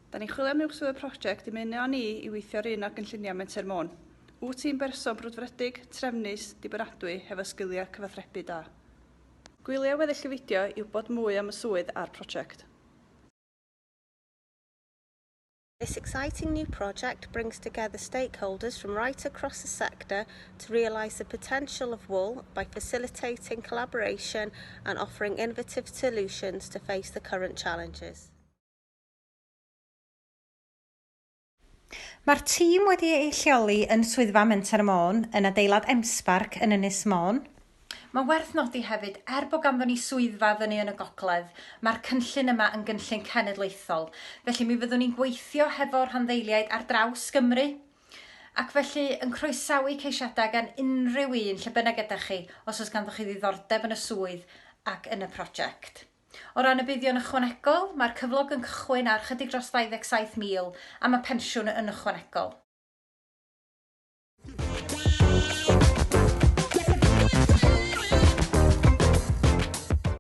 Da ni'n chwilio am uwch swyddog prosiect i ymuno â ni i weithio ar un o gynlluniau Menter Môn. Wyt ti'n berson brwdfrydig, trefnus, dibynadwy hefo sgiliau cyfathrebu da? Gwylia weddill y fideo i wybod mwy am y swydd a'r prosiect. This exciting new project brings together stakeholders from right across the sector to realise the potential of wool by facilitating collaboration and offering innovative solutions to face the current challenges. Mae'r tîm wedi ei lleoli yn Swyddfa Menter Môn, yn adeilad M-SParc yn Ynys Môn. Mae'n werth nodi hefyd, er bod ganddon ni swyddfa fyny yn y gogledd, mae'r cynllun yma yn gynllun cenedlaethol, felly mi fyddwn ni'n gweithio hefo rhanddeiliaid ar draws Gymru, ac felly yn croesawu ceisiadau gan unrhyw un lle bynnag ydych chi, os oes ganddoch chi ddiddordeb yn y swydd ac yn y prosiect. O ran y buddion ychwanegol, mae'r cyflog yn cychwyn ar chydig dros 27,000 a mae pensiwn yn ychwanegol.